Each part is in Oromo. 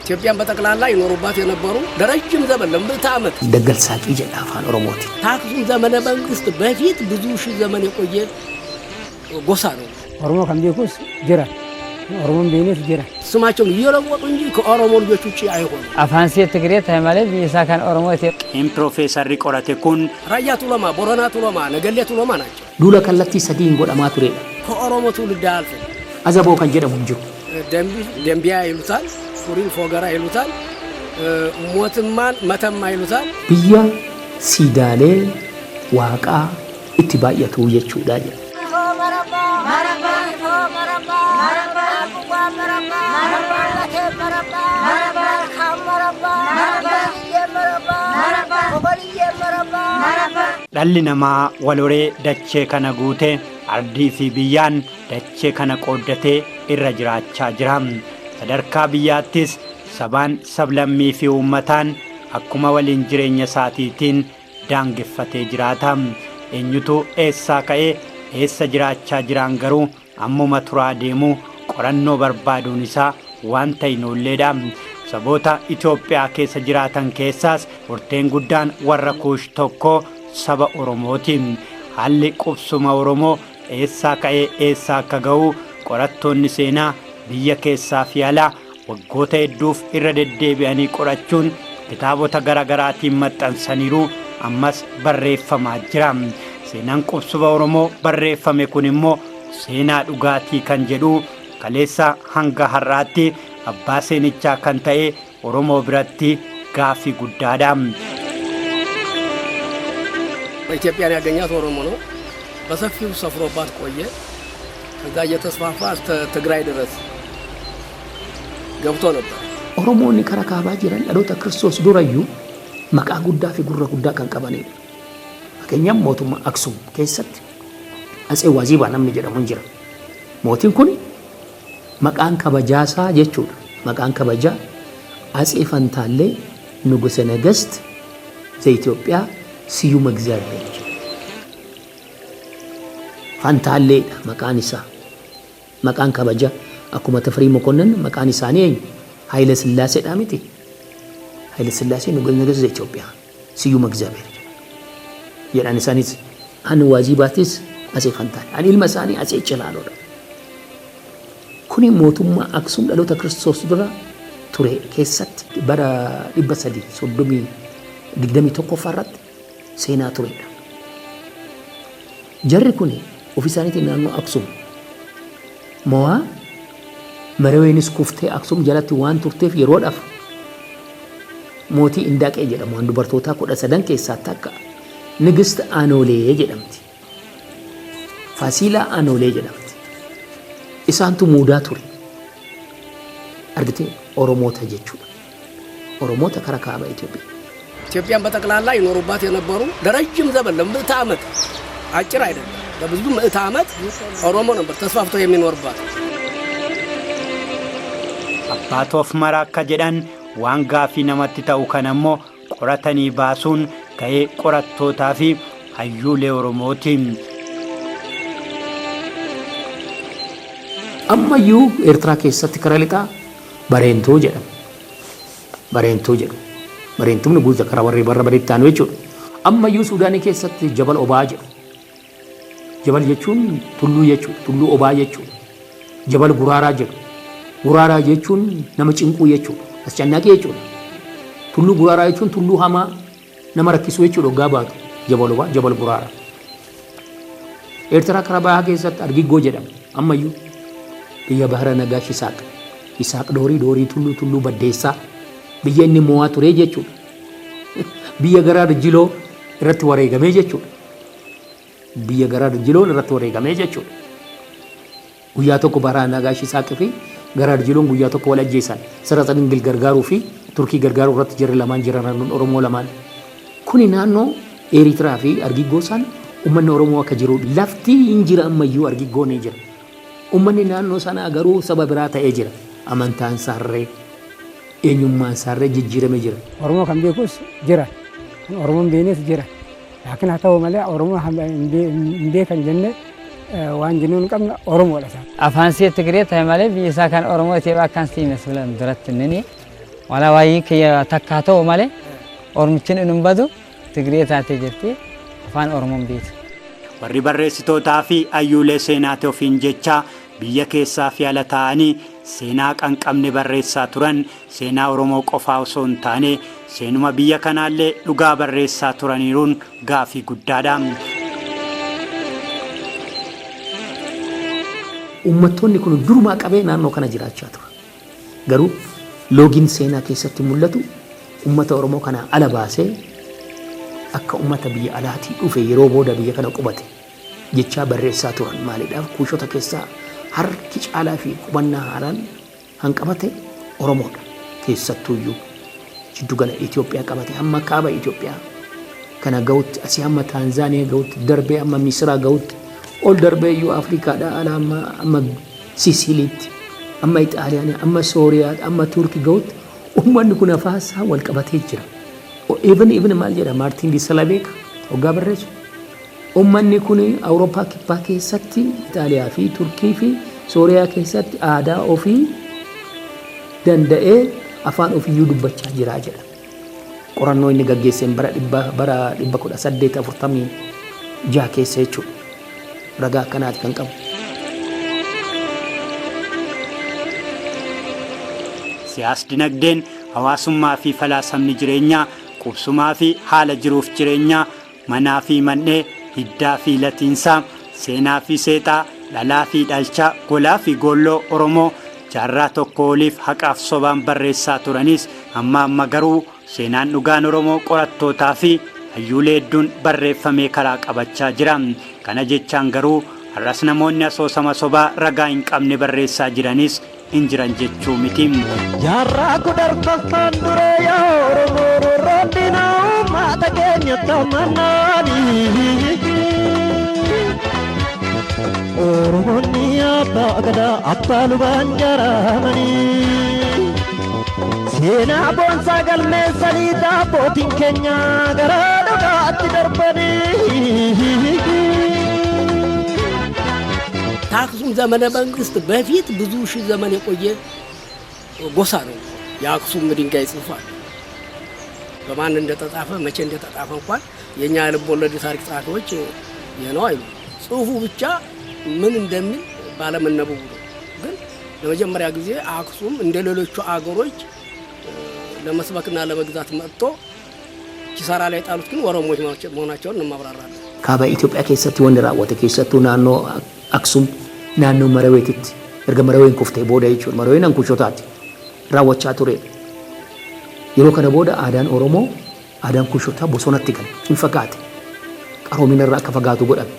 ኢትዮጵያን በጠቅላላ ይኖሩባት የነበሩ ለረጅም ዘመን ለምዕተ ዓመት Daggal Saaqii jedha afaan Oromooti. ከአክሱም ዘመነ መንግስት በፊት ብዙ ሺህ ዘመን የቆየ ጎሳ ነው። Oromoo kan beekus jira, kan Oromoo hin beeknes jira. ስማቸውን እየለወጡ እንጂ ከኦሮሞ ልጆች ውጭ አይሆኑም። Afaan see Tigree ta'e malee biyyi isaa kan Oromooti. Qe'een Piroofeesarri qorate kun ራያ ቱለማ፣ ቦረና ቱለማ፣ ነገሌ ቱለማ ናቸው። Duula kallattii sadiin godhamaa turedha. ከኦሮሞ ትውልድ አያልፍም። Azaboo kan jedhamu hin jiru. ደንቢያ ይሉታል፣ ፉሪን ፎገራ ይሉታል፣ ሞትማን መተማ ይሉታል። Biyya siidaalee waaqaa itti baay'atu jechuudha jedha. Dhalli namaa wal horee dachee kana guutee ardii fi biyyaan dachee kana qooddatee irra jiraachaa jira. Sadarkaa biyyaattis sabaan sablammii fi uummataan akkuma waliin jireenya isaatiitiin daangeffatee jiraata. Eenyutu eessaa ka'ee eessa jiraachaa jiraan garuu ammuma turaa deemuu qorannoo barbaaduun isaa wanta hin oolleedha. Saboota Itoophiyaa keessa jiraatan keessaas horteen guddaan warra Kuush tokko saba Oromooti. Haalli qubsuma Oromoo eessaa ka'ee eessaa akka ga'u qorattoonni seenaa biyya keessaa fi alaa waggoota hedduuf irra deddeebi'anii qorachuun kitaabota garaa garaatiin maxxansaniiru, ammas barreeffamaa jira. Seenaan qubsuma Oromoo barreeffame kun immoo seenaa dhugaatii kan jedhu kaleessa hanga har'aatti abbaa seenichaa kan ta'e Oromoo biratti gaaffii guddaadha. ኢትዮጵያን ያገኛት ኦሮሞ ነው። በሰፊው ሰፍሮባት ቆየ። ከዛ እየተስፋፋ እስከ ትግራይ ድረስ ገብቶ ነበር። Oromoonni karaa kaabaa jiran dhaloota Kiristoos durayyuu maqaa guddaa fi gurra guddaa kan qabanidha. Fakkeenyaaf, mootummaa Aksum keessatti Atsee Waazibaa namni jedhamu hin jira. Mootiin kun maqaan kabajaasaa jechuudha. Maqaan kabajaa Atsee Fantaallee Nuguse Negest ዘኢትዮጵያ ስዩመ እግዚአብሔር jedha. Fantaalleedha maqaan isaa. Maqaan kabajaa akkuma Tafarii Mokonnin maqaan isaanii eenyu? Haayile Sillaaseedha miti. Haayile Sillaasee Nuguse Negest ዘኢትዮጵያ ስዩመ እግዚአብሔር jedhan isaanis. Ani Waazibaatis Atsee Fantaalee. Ani ilma isaanii Atsee Cilaaloodha. Kuni mootummaa Aksum dhaloota Kiristoos dura ture keessatti bara 330 21ffaa irratti seenaa turedha. Jarri kun ofii isaaniitiin naannoo Aksum mo'aa Mereweenis kuftee Aksum jalatti waan turteef yeroodhaaf mootii Indaaqee jedhamu waan dubartootaa 13 keessaa takka Nigist Aanoolee jedhamti. Faasiilaa Aanoolee jedhamti. Isaantu muudaa ture. Argitee, Oromoota jechuudha. Oromoota karaa kaaba Itoophiyaa. ኢትዮጵያን በጠቅላላ ይኖሩባት የነበሩ ለረጅም ዘመን ለምዕተ ዓመት፣ አጭር አይደለም፣ ለብዙ ምዕተ ዓመት ኦሮሞ ነበር ተስፋፍቶ የሚኖርባት። Abbaatoof mara akka jedhan waan gaafii namatti ta'u kana immoo qoratanii baasuun ga'ee qorattootaa fi hayyuulee Oromooti. Ammayyuu Eertiraa keessatti karaa lixaa Bareentuu jedhama. Bareentuu jedhu. Bareentuun guutuu karaa warri barra bareetti aanu jechuudha. Ammayyuu Suudaanii keessatti Jabal Obaa jedhu. Jabal jechuun tulluu jechuudha. Tulluu Obaa jechuudha. Jabal Guraaraa jedhu. Guraaraa jechuun nama cinquu jechuudha. Ascannaaqii jechuudha. Tulluu Guraaraa jechuun tulluu hamaa nama rakkisuu jechuudha hoggaa baatu. Jabal Obaa, Jabal Guraaraa. Eertiraa karaa bahaa keessatti Argiggoo jedhama. Ammayyuu biyya Bahara Nagaash Isaaq. Isaaq Doorii, Doorii Tulluu, Tulluu Baddeessaa. Biyya inni mo'aa ture jechuudha. Biyya Garaad Jiloo irratti wareegamee jechuudha. Biyya Garaad Jiloon irratti wareegamee jechuudha. Guyyaa tokko Bahara Nagaash Isaaqii fi Garaad Jiloon guyyaa tokko wal ajjeesan. Sirra Dingil gargaaruu fi Turkii gargaaruu irratti jarri lamaan jiran Oromoo lamaan. Kuni naannoo Eeritiraa fi Argiggoo isaan uummanni Oromoo akka jiru lafti hin jira, ammayyuu Argiggoo ni jira. Uummanni naannoo sanaa garuu saba biraa ta'ee jira. Amantaan isaarree, eenyummaan isaarree jijjiiramee jira. Oromoo kan beekus jira, kan Oromoo hin beeknes jira. Laakiin haa ta'u malee Oromoo hin beekan jenne waan jennuun hin qabne, Oromoodha isaan. Afaan see Tigree ta'e malee biyyi isaa kan Oromooti akkan si መስለን duratti nini. Walaa waayii kiyya takkaa ta'u malee Oromichin hin badu, Tigree taatee jirti, afaan Oromoon beektu. Warri barreessitootaa fi hayyuulee seenaati ofiin jechaa biyya keessaa fi ala taa'anii seenaa qanqabne barreessaa turan seenaa Oromoo qofaa osoo hin taane seenuma biyya kanaallee dhugaa barreessaa turaniiruun gaafii guddaadha. Uummattoonni kun durumaa qabee naannoo kana jiraachaa turan. Garuu loogiin seenaa keessatti mul'atu uummata Oromoo kana ala baasee akka uummata biyya alaatii dhufe yeroo booda biyya kana qubate jechaa barreessaa turan. Maaliidhaaf Kuushota keessaa harki caalaa fi qubannaa haaraan hanqabate Oromoodha. Keessattuuyyuu jiddugala Itoophiyaa qabate hamma kaaba Itoophiyaa kana gahutti, asii hamma Taanzaaniyaa gahutti, darbee hamma Misiraa gahutti, ol darbee iyyuu Afrikaadhaa ala hamma Sisiiliitti, amma Ixaaliyaanii, amma Sooriyaa, amma Turki gahutti uummanni kun afaan isaa wal qabatee jira. Even maal jedha Maartiin Di Salabeek hoggaa barreessu? Uummanni kun Awurooppaa kibbaa keessatti, Ixaaliyaa fi Turkii fi Sooriyaa keessatti aadaa ofii danda'ee afaan ofiiyyuu dubbachaa jira jedha. Qorannoo inni gaggeesseen bara 1846 keessa jechuudha. Ragaa akkanaati kan qabu. Siyaas dinagdeen, hawaasummaa fi falaasamni jireenyaa, qubsumaa fi haala jiruuf jireenyaa, manaa fi man'ee, hiddaa fi latiinsaa, seenaa fi seexaa, dhalaa fi dhalchaa, golaa fi goolloo Oromoo jaarraa tokko oliif haqaaf sobaan barreessaa turanis amma amma garuu seenaan dhugaan Oromoo qorattootaa fi hayyuulee hedduun barreeffamee karaa qabachaa jira. Kana jechaan garuu har'as namoonni asoosama sobaa ragaa hin qabne barreessaa jiranis hin jiran jechuu miti. Jaarraa 14ffaan dura yaa Oromoo roorroon uummata keenya tamannaani. Oromoonni abbaa gadaa abbaa lubaan jaaramanii. Seenaa boonsaa galmeessanii abbootiin keenya gara dhugaatti darbanii. ከአክሱም ዘመነ መንግስት በፊት ብዙ ሺህ ዘመን የቆየ ጎሳ ነው። የአክሱም ድንጋይ ጽሑፍ በማን እንደተጻፈ መቼ እንደተጻፈ እንኳን የኛ ልብ ወለድ ታሪክ ጸሐፊዎች ይህ ነው አይሉ። ጽሑፉ ብቻ ምን እንደሚል ባለመነበቡ ነው። ግን ለመጀመሪያ ጊዜ አክሱም እንደ ሌሎቹ አገሮች ለመስበክና ለመግዛት መጥቶ ኪሳራ ላይ ጣሉት ግን ኦሮሞዎች መሆናቸውን እናብራራለን። Kaaba Itoophiyaa keessatti wanni raawwate keessattuu naannoo Aksum, naannoo Maraweetitti, erga Maraween kuftee booda jechuudha. Maraween Ankushotaati raawwachaa turedha. Yeroo kana booda aadaan Oromoo, aadaan Kushotaa bosonatti gale, hin fagaate. Qaroomina irraa akka fagaatu godhame.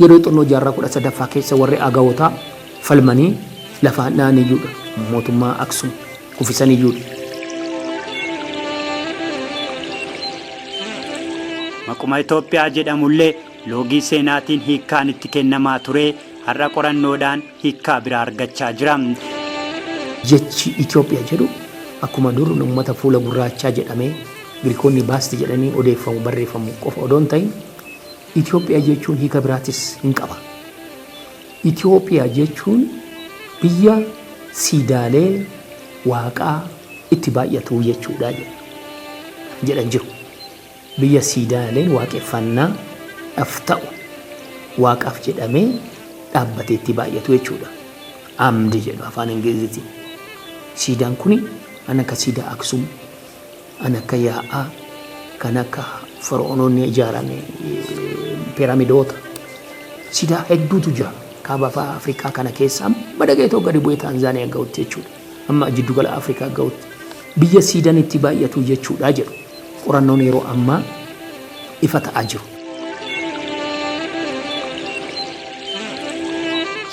Yeroo xinnoo jaarraa 13ffaa keessa warri Agawotaa falmanii lafaan dha'an iyyuudha. Mootummaa Aksum kufisan iyyuudha. Maquma Itoophiyaa jedhamullee loogii seenaatiin hiikkaan itti kennamaa ture har'a qorannoodhaan hiikkaa biraa argachaa jira. Jechi Itoophiyaa jedhu akkuma dur uummata fuula gurraachaa jedhamee Giriikonni baasti jedhanii odeeffamu barreeffamu qofa odoo hin ta'in, Itoophiyaa jechuun hiika biraatis hin qaba. Itoophiyaa jechuun biyya siidaalee waaqaa itti baay'atu jechuudha jedhan jiru. Biyya siidaaleen waaqeffannaadhaaf ta'u waaqaaf jedhamee dhaabbatee itti baay'atu jechuudha. Amdi jedhu afaan Ingiliziitiin. Siidaan kuni kan akka siidaa Aksum, kan akka Yaa'aa, kan akka Fara'oonoonni ijaaran piiraamidoota. Siidaa hedduutu jira. Kaaba fa'aa Afrikaa kana keessa amma dhagaitoo gadi bu'ee Taanzaaniyaa gahutti jechuudha. Amma jiddugala Afrikaa gahutti. Biyya siidaan itti baay'atu jechuudha jedhu. Qorannoon yeroo ammaa ifa ta'aa jiru.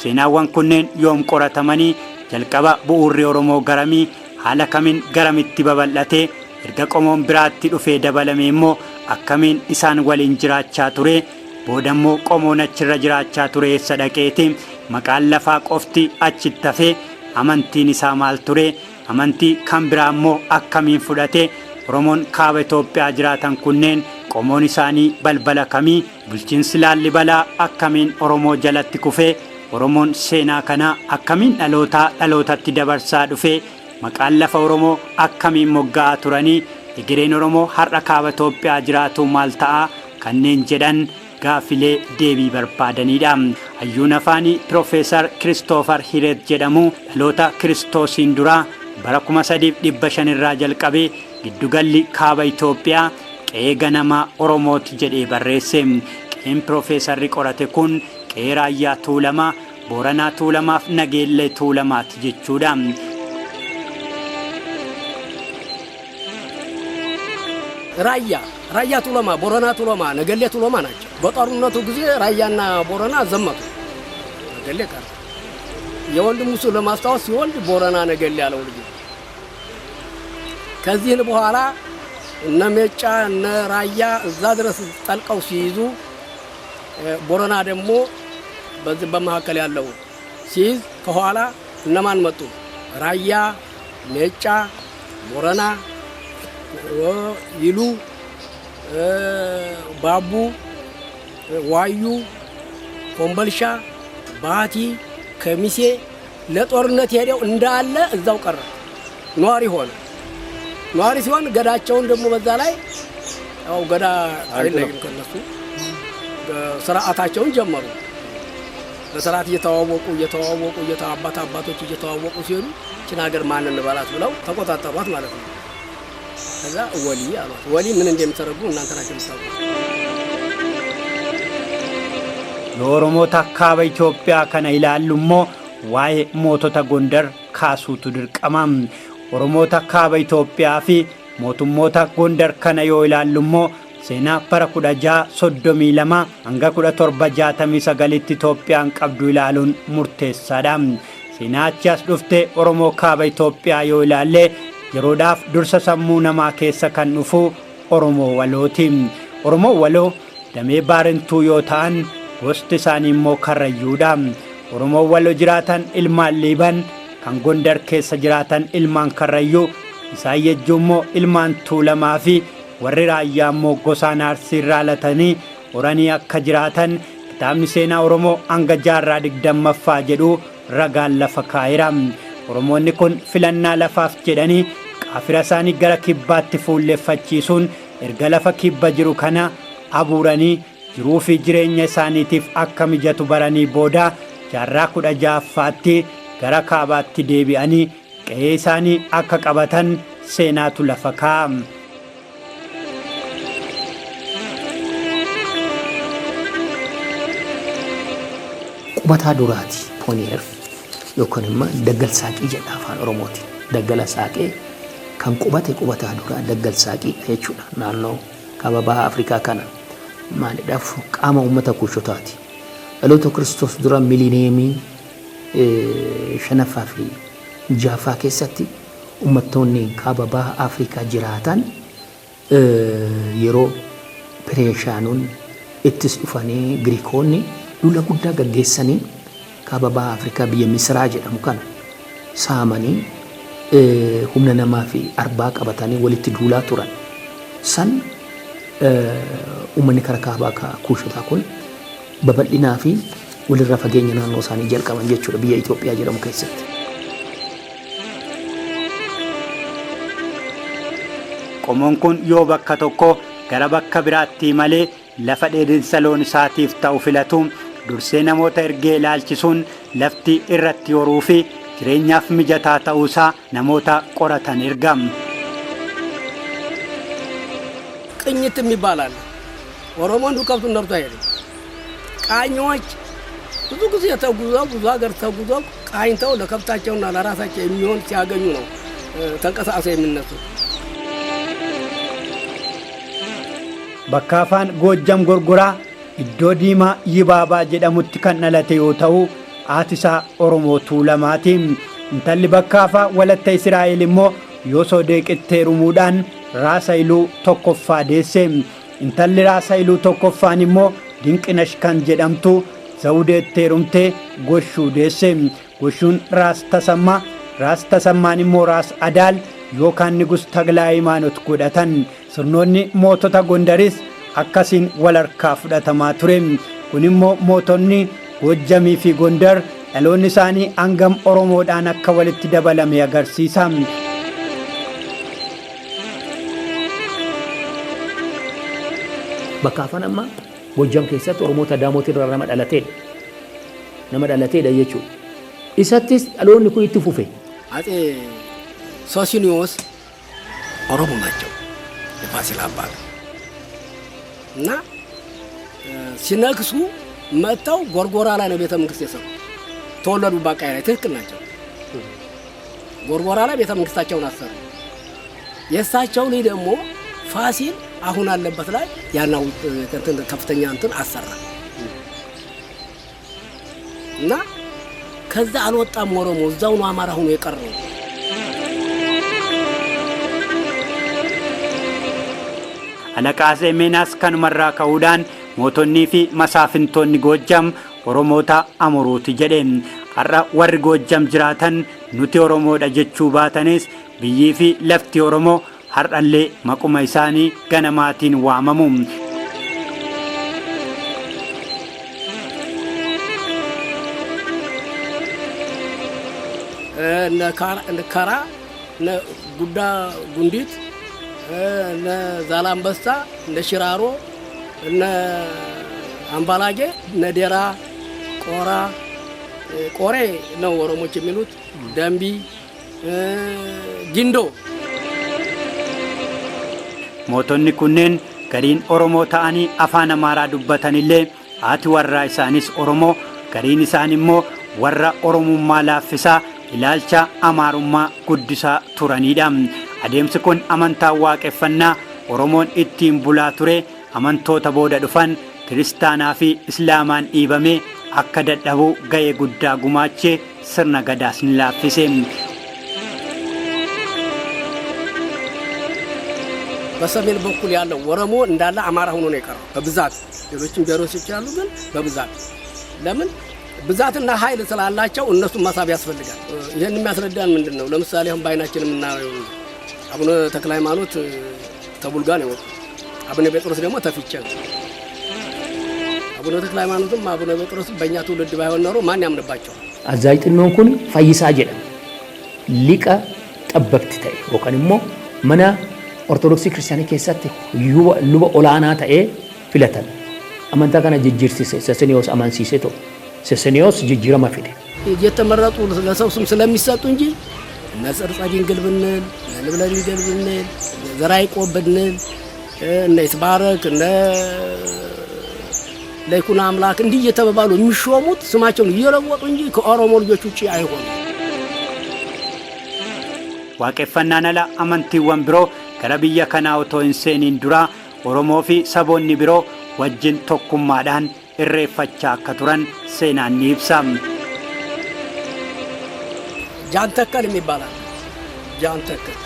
Seenaawwan kunneen yoom qoratamanii jalqaba? Bu'uurri Oromoo garamii, haala kamiin garamitti babal'atee, erga qomoon biraatti dhufee dabalame immoo akkamiin isaan waliin jiraachaa ture? Booda immoo qomoon achirra jiraachaa ture eessa dhaqeeti? Maqaan lafaa qofti achitti hafee, amantiin isaa maal ture? Amantii kan biraa immoo akkamiin fudhate? Oromoon kaaba Itoophiyaa jiraatan kunneen qomoon isaanii balbala kamii? Bulchiinsi Laallibalaa akkamiin Oromoo jalatti kufee? Oromoon seenaa kana akkamiin dhalootaa dhalootatti dabarsaa dhufe? Maqaan lafa Oromoo akkamiin mogga'aa turanii? Egereen Oromoo har'a kaaba Itoophiyaa jiraatu maal ta'a? Kanneen jedhan gaaffilee deebii barbaadanidha. Hayyuun afaanii Piroofeesar Kiristoofer Hireet jedhamu dhaloota Kiristoosiin duraa bara 3500 irraa jalqabee giddugalli kaaba Itoophiyaa qe'ee ganamaa Oromooti jedhee barreesse. Qe'een Piroofeesarri qorate kun qe'ee Raayyaa Tuulamaa, Booranaa Tuulamaaf Nageellee Tuulamaati jechuudha. ራያ ቱለማ፣ ቦረና ቱለማ፣ ነገሌ ቱለማ ናቸው። በጦርነቱ ጊዜ ራያና ቦረና ዘመቱ፣ ነገሌ ቀረ። የወንድሙ ስም ለማስታወስ ሲወልድ ቦረና ነገሌ ያለው ልጅ። ከዚህን በኋላ እነ ሜጫ እነ ራያ እዛ ድረስ ጠልቀው ሲይዙ፣ ቦረና ደግሞ በዚህ በመካከል ያለው ሲይዝ ከኋላ እነማን መጡ? ራያ፣ ሜጫ፣ ቦረና፣ ይሉ፣ ባቡ፣ ዋዩ፣ ኮምበልሻ፣ ባቲ፣ ከሚሴ ለጦርነት ሄደው እንዳለ እዛው ቀረ፣ ነዋሪ ሆነ። ነዋሪ ሲሆን ገዳቸውን ደግሞ በዛ ላይ ያው ገዳ አይለይም ከነሱ፣ ስርዓታቸውን ጀመሩ። በስርዓት እየተዋወቁ እየተዋወቁ አባት አባቶች እየተዋወቁ ሲሄዱ ችን ሀገር ማን እንበላት ብለው ተቆጣጠሯት ማለት ነው። ከዛ ወሊ አሏት። ወሊ ምን እንደሚተረጉ እናንተ ናችሁ የምታውቁት። Yoo Oromoota kaaba Itoophiyaa kana ilaallu immoo waa'ee mootota Gondar kaasuutu dirqama. Oromoota kaaba Itoophiyaa fi mootummoota Gondar kana yoo ilaallu immoo seenaa bara 1632 hanga 1769tti Itoophiyaan qabdu ilaaluun murteessaadha. Seenaa achi as dhufte Oromoo kaaba Itoophiyaa yoo ilaalle yeroodhaaf dursa sammuu namaa keessa kan dhufu Oromoo Walooti. Oromoo Waloo damee Baarentuu yoo ta'an gosti isaanii immoo Karrayyuudha. Oromoo Waloo jiraatan ilmaan Liiban, kan Gondar keessa jiraatan ilmaan Karrayyuu, isaan Yejjuu immoo ilmaan Tuulamaa fi warri Raayyaa immoo gosaan Arsii irraa latanii horanii akka jiraatan kitaabni seenaa Oromoo hanga jaarraa 20ffaa jedhu ragaan lafa kaa'eera. Oromoonni kun filannaa lafaaf jedhanii qaafira isaanii gara kibbaatti fuulleffachiisuun erga lafa kibba jiru kana abuuranii jiruu fi jireenya isaaniitiif akka mijatu baranii booda jaarraa 16ffaatti gara kaabaatti deebi'anii qe'ee isaanii akka qabatan seenaatu lafa kaa'a. Qubataa duraati pioneer yookaan immoo daggal saaqii jedha afaan Oromootiin. Daggala saaqee kan qubate qubataa duraa daggal saaqiidha jechuudha. Naannoo kaaba baha Afrikaa kana maalidhaaf qaama uummata Kuushotaati. Dhaloota Kiristoos dura milineemii shanaffaa fi jahaffaa keessatti uummattoonni kaaba baha Afrikaa jiraatan yeroo Pereeshaanonni ittis dhufanii Giriikoonni duula guddaa gaggeessanii kaaba baha Afrikaa biyya Misraa jedhamu kana saamanii humna namaa fi arbaa qabatanii walitti duulaa turan. San uummanni kara kaabaa Kuushotaa kun babal'inaa fi walirraa fageenya naannoo isaanii jalqaban jechuudha biyya Itoophiyaa jedhamu keessatti. Qomoon kun yoo bakka tokko gara bakka biraatti malee lafa dheedinsa loon isaatiif ta'u filatu dursee namoota ergee ilaalchisuun lafti irratti horuu fi jireenyaaf mijataa ta'uusaa namoota qoratan erga. ቅኝት የሚባል አለ። ኦሮሞ እንዲሁ ከብቱን ነድቶ አይሄድም። ቃኞች ብዙ ጊዜ ተጉዘው ብዙ ሀገር ተጉዘው ቃኝተው ለከብታቸውና ለራሳቸው የሚሆን ሲያገኙ ነው ተንቀሳቅሰው የሚነሱት። Bakka afaan Goojjam Gorgoraa iddoo Diimaa Yibaabaa jedhamutti kan dhalate yoo ta'u haati isaa Oromoo Tuulamaati. Intalli Bakkaafaa Walatta Israa'el immoo Yoosoo Deeqitti heerumuudhaan Raasa Iluu tokkoffaa deesse. Intalli Raasa Iluu tokkoffaan immoo Dinqinash kan jedhamtu Zawudeetti heerumtee Goshuu deesse. Goshuun Raas Tasammaa, Raas Tasammaan immoo Raas Adaal yookaan Nigus Taglaa Hayimaanot godhatan. Sirnoonni mootota Gondaris akkasiin wal harkaa fudhatamaa ture. Kun immoo mootonni Goojjamii fi Gondar dhaloonni isaanii hangam Oromoodhaan akka walitti dabalame agarsiisa. Bakka afaan amma Gojjam keessatti Oromoota Daamooti irraa nama dhalateedha. Nama dhalateedha jechuudha. Isattis dhaloonni kun itti fufe. አጼ ሶሲኒዮስ ኦሮሞ ናቸው፣ የፋሲል አባት እና ሲነግሱ መጥተው ጎርጎራ ላይ ነው ቤተ መንግስት የሰሩ። ተወለዱ ባቃይ ላይ ትክክል ናቸው። ጎርጎራ ላይ ቤተ መንግስታቸውን አሰሩ። የእሳቸው ልጅ ደግሞ ፋሲል አሁን አለበት ላይ ያናው እንትን ከፍተኛ እንትን አሰራ እና ከዛ አልወጣም ኦሮሞ፣ እዛው ነው አማራ ሆኖ የቀረው። Alaqaa Meenaas kanumarraa ka'uudhaan mootonnii fi masaafintoonni Goojjam Oromoota Amuruuti jedhe. Har'a warri Goojjam jiraatan nuti Oromoodha jechuu baatanis biyyii fi lafti Oromoo har'allee maquma isaanii ganamaatiin waamamu. እነ ከራ፣ እነ ጉዳ ጉንዲት፣ እነ ዛላምበሳ፣ እነ ሽራሮ፣ እነ አምባላጌ፣ እነ ዴራ፣ ቆራ፣ ቆሬ ነው ኦሮሞች የሚሉት፣ ደንቢ፣ ጊንዶ። Mootonni kunneen gariin Oromoo ta'anii afaan Amaaraa dubbatanillee haati warraa isaanis Oromoo, gariin isaan immoo warra Oromummaa laaffisaa ilaalcha Amaarummaa guddisaa turanidha. Adeemsi kun amantaa waaqeffannaa Oromoon ittiin bulaa ture amantoota booda dhufan kiristaanaa fi Islaamaan dhiibamee akka dadhabuu ga'ee guddaa gumaachee sirna gadaas ni laaffise. በሰሜን በኩል ያለው ኦሮሞ እንዳለ አማራ ሆኖ ነው የቀረው በብዛት። ሌሎችም ብሔሮች ያሉ ግን በብዛት ለምን ብዛትና ኃይል ስላላቸው እነሱን መሳብ ያስፈልጋል። ይህን የሚያስረዳን ምንድን ነው? ለምሳሌ አሁን በአይናችን የምናየው አቡነ ተክለ ሃይማኖት ተቡልጋ ነው የወጡት። አቡነ ጴጥሮስ ደግሞ ተፊቼ ነው። አቡነ ተክለ ሃይማኖትም አቡነ ጴጥሮስም በእኛ ትውልድ ባይሆን ኖሮ ማን ያምንባቸዋል? Azzaay xinnoon kun Fayyisaa jedhama. Liqa xabbabti ta'e yookaan immoo mana Ortodoksii Kiristaanii keessatti luba olaanaa ta'ee filatame. Amantaa kana jijjiirsise Seseniyoos amansiisee ta'u. Seseniyoos jijjiirama fide. እየተመረጡ ለሰው ስም ስለሚሰጡ እንጂ እነ ሰርጸ ድንግል ብንል፣ እነ ልብነ ድንግል ብንል፣ እነ ዘርዓ ያዕቆብ ብንል፣ እነ ይትባረክ፣ እነ ለይኩኖ አምላክ እንዲህ እየተባባሉ የሚሾሙት ስማቸውን እየለወጡ እንጂ ከኦሮሞ ልጆች ውጭ አይሆኑም። Waaqeffannaan ala amantiiwwan biroo gara biyya kanaa otoo hin seeniin dura Oromoo fi saboonni biroo wajjin tokkummaadhaan irreeffachaa akka turan seenaan ni ibsa. ጃንተከል የሚባል አለ። ጃንተከል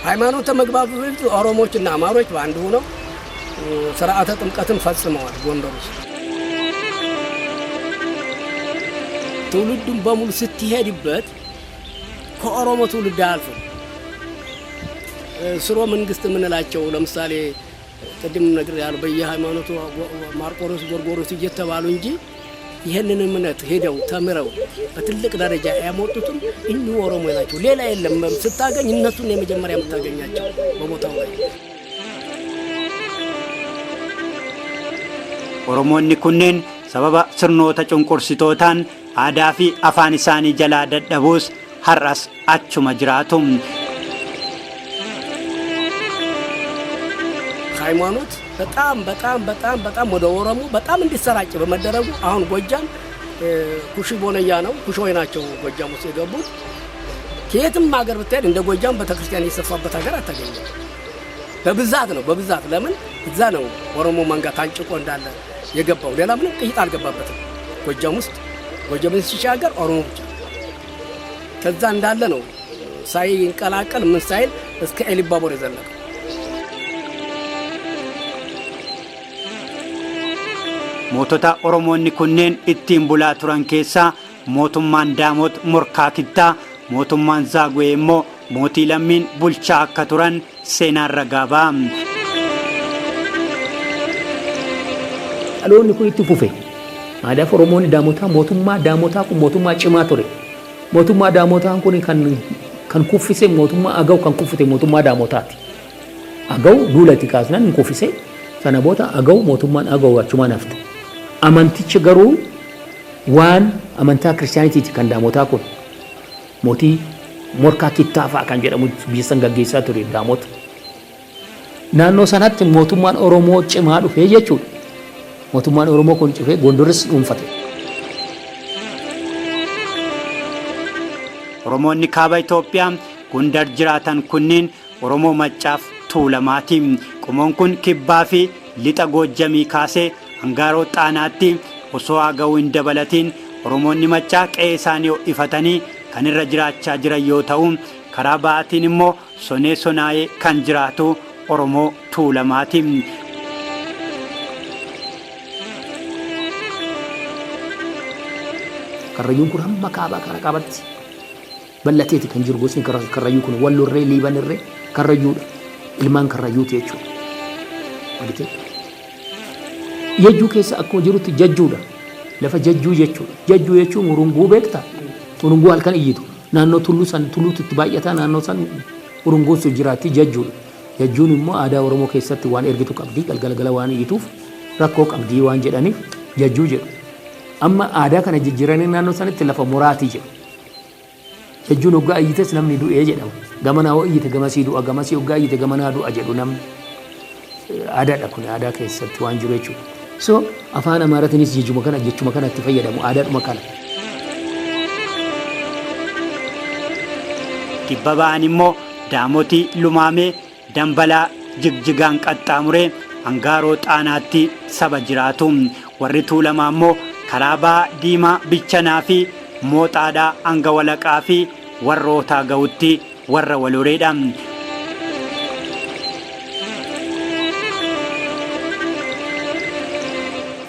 ሃይማኖት ከመግባቱ በፊት ኦሮሞዎችና አማሮች በአንድ ሆነው ስርዓተ ጥምቀትን ፈጽመዋል ጎንደር ውስጥ። ትውልዱን በሙሉ ስትሄድበት ከኦሮሞ ትውልድ አያልፍም። ስርወ መንግስት የምንላቸው ለምሳሌ ቅድም ነግሬሃለሁ፣ በየሃይማኖቱ ማርቆሮስ ጎርጎሮስ እየተባሉ እንጂ ይህንን እምነት ሄደው ተምረው በትልቅ ደረጃ ያመጡትም እኒሁ ኦሮሞ ናቸው። ሌላ የለም። ስታገኝ እነሱን የመጀመሪያ የምታገኛቸው በቦታው ላይ። Oromoonni kunneen sababa sirnoota cunqursitootaan aadaa fi afaan isaanii jalaa dadhabuus har'as achuma jiraatu. ሃይማኖት በጣም በጣም በጣም በጣም ወደ ኦሮሞ በጣም እንዲሰራጭ በመደረጉ አሁን ጎጃም ኩሽ ቦነያ ነው፣ ኩሾይ ናቸው ጎጃም ውስጥ የገቡት። ከየትም ሀገር ብትሄድ እንደ ጎጃም ቤተክርስቲያን የሰፋበት ሀገር አታገኝም። በብዛት ነው በብዛት። ለምን እዛ ነው ኦሮሞ መንጋ ታንጭቆ እንዳለ የገባው። ሌላ ምንም ቅይጥ አልገባበትም። ጎጃም ውስጥ ጎጃምን ሲሻገር ኦሮሞ ብቻ ከዛ እንዳለ ነው ሳይንቀላቀል ምን ሳይል እስከ ኢሉባቦር የዘለቀው። Mootota Oromoonni kunneen ittiin bulaa turan keessaa mootummaan Daamot Morkaa Kittaa, mootummaan Zaaguwee immoo mootii lammiin bulchaa akka turan seenaan ragaa ba'a. Dhaloonni kun itti fufe. Maaliif Oromoonni Daamotaa mootummaa Daamotaa kun mootummaa cimaa ture. Mootummaa Daamotaan kun kan kuffise mootummaa Agaw kan kuffise mootummaa Daamotaati. Agaw duula itti kaasnaan hin kuffise. Sana booda Agaw mootummaan Agaw achumaan hafte. Amantichi garuu waan amantaa kiristaanitiiti kan Daamotaa kun. Mootii Morkaa Kittaa fa'a kan jedhamu biyya san gaggeessaa ture Daamota. Naannoo sanatti mootummaan Oromoo cimaa dhufee jechuudha. Mootummaan Oromoo kun cufee Gondoris dhuunfate. Oromoonni kaaba Itoophiyaa Gondar jiraatan kunniin Oromoo Maccaaf Tuulamaati. Qomoon kun kibbaa fi lixa Goojjamii kaasee Angaaroo Xaanaatti osoo Agaw hin dabalatiin Oromoonni Maccaa qe'ee isaanii ho'ifatanii kan irra jiraachaa jiran yoo ta'u, karaa ba'aatiin immoo Sonee Sonaayee kan jiraatu Oromoo Tuulamaati. Karrayyuun kun hamma kaabaa karaa kaabatti bal'ateeti kan jiru gosni Karrayyuu kun Wallorree Liibanirree Karrayyuudha. Ilmaan Karrayyuuti jechuudha. Argitee? Yejjuu keessa akkuma jirutti Jajjuudha. Lafa Jajjuu jechuudha. Jajjuu jechuun urunguu beektaa? Urunguu halkan iyyitu. Naannoo tulluu san tulluutu itti baay'ata naannoo san urunguun sun jiraatti Jajjuudha. Jajjuun immoo aadaa Oromoo keessatti waan ergitu qabdi galgala waan iyyituuf rakkoo qabdi waan jedhaniif Jajjuu jedhu. Amma aadaa kana jijjiiranii naannoo sanitti lafa muraatii jedhu. Jajjuun hoggaa iyyites namni du'ee jedhama. Gamanaa hoo iyyite gamasii du'a gamasii hoggaa iyyite gamanaa du'a jedhu namni. Aadaadha kun aadaa keessatti waan jiru jechuudha. So afaan Amaaratiinis jechuma kana jechuma kana itti fayyadamu aadaadhuma kana. Kibba ba'an immoo Daamotii Lumaamee Dambalaa Jigjigaan qaxxaamuree Angaaroo Xaanaatti saba jiraatu. Warri Tuulamaa immoo karaa baha Diimaa Bichanaa fi Mooxaadhaa hanga Walaqaa fi Warrootaa ga'utti warra wal horeedha.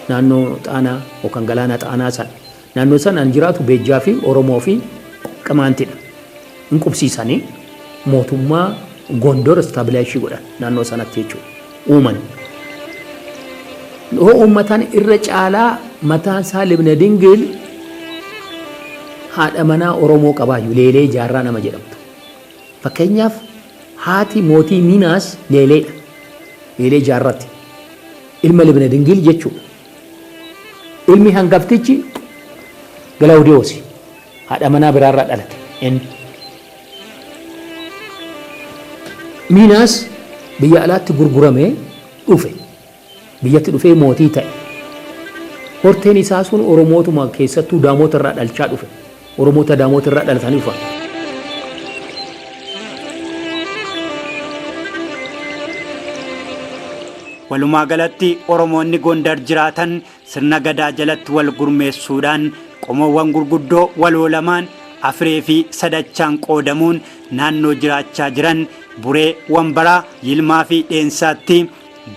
Naannoo Xaanaa yookaan galaana Xaanaa sana. Naannoo sana an jiraatu Beejjaa fi Oromoo fi Qimaantidha. Hin qubsiisanii mootummaa Gondor establish godhan naannoo sanatti jechuudha. Uuman. Yoo uummatan irra caalaa mataan isaa Libna Dingil haadha manaa Oromoo qabaayyu Leelee Jaarraa nama jedhamtu. Fakkeenyaaf haati mootii Miinaas Leeleedha. Leelee Jaarratti. Ilma Libna Dingil jechuudha. Ilmi hangaftichi Galaawudewoosi. Haadha manaa biraarraa dhalate inni. Miinaas biyya alaatti gurguramee dhufe. Biyyatti dhufee mootii ta'e. Horteen isaa sun Oromootuma keessattuu Daamoota irraa dhalchaa dhufe. Oromoota Daamoota irraa dhalatanii dhufan. Walumaa galatti Oromoonni Gondar jiraatan sirna Gadaa jalatti wal gurmeessuudhaan qomoowwan gurguddoo waloo lamaan Afiree fi Sadachaan qoodamuun naannoo jiraachaa jiran Buree, Wambaraa, Yilmaa fi Dheensaatti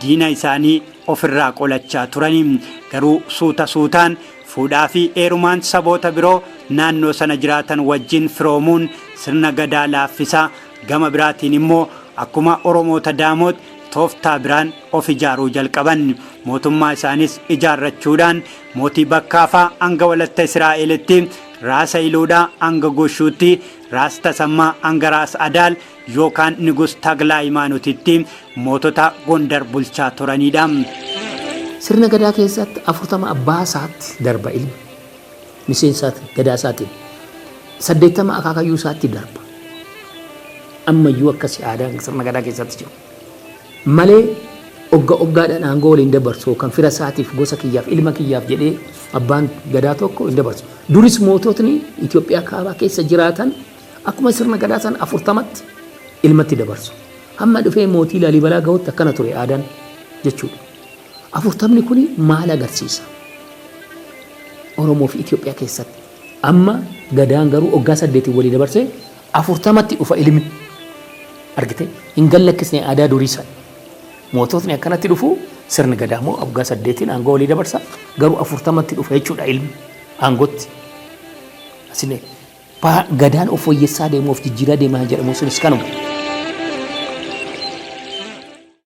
diina isaanii ofirraa qolachaa turani. Garuu suuta suutaan fuudhaa fi eerumaan saboota biroo naannoo sana jiraatan wajjin firoomuun sirna Gadaa laaffisaa gama biraatiin immoo akkuma Oromoota Daamoot tooftaa biraan of ijaaruu jalqaban. Mootummaa isaanis ijaarrachuudhaan mootii Bakkaafaa hanga Walatta Isiraa'elitti, Raasa Iluudhaa hanga Goshuutti, Raas Tasammaa hanga Raas Adaal yookaan Nigus Taglaayimaanotitti mootota Gondar bulchaa turaniidha. Sirna Gadaa keessatti 40 abbaa isaatti darba ilmi. Miseensa Gadaa isaatiin. 80 akaakayyuu isaatti darba. Ammayyuu akkasi aadaan sirna Gadaa keessatti jiru. Malee ogga oggaadhaan aangoo waliin dabarsu yookaan fira isaatiif gosa kiyyaaf ilma kiyyaaf jedhee abbaan Gadaa tokko hin dabarsu. Duris moototni Itoophiyaa kaabaa keessa jiraatan akkuma sirna Gadaa sana 40tti ilmatti dabarsu. Hamma dhufee mootii Laalibalaa gahutti akkana ture aadaan jechuudha. Afurtamni kuni maal agarsiisa? Oromoo fi Itoophiyaa keessatti. Amma Gadaan garuu oggaa saddeetiin walii dabarsee 40tti dhufa ilmi. Argitee? Hin gallakkisne aadaa durii sana. Moototni akkanatti dhufu, sirni Gadaa immoo oggaa saddeetiin aangoo walii dabarsa, garuu 40tti dhufa jechuudha ilmi aangootti. Asine Gadaan of fooyyessaa deemu, of jijjiiraa deemaa jedhamu sunis kanuma.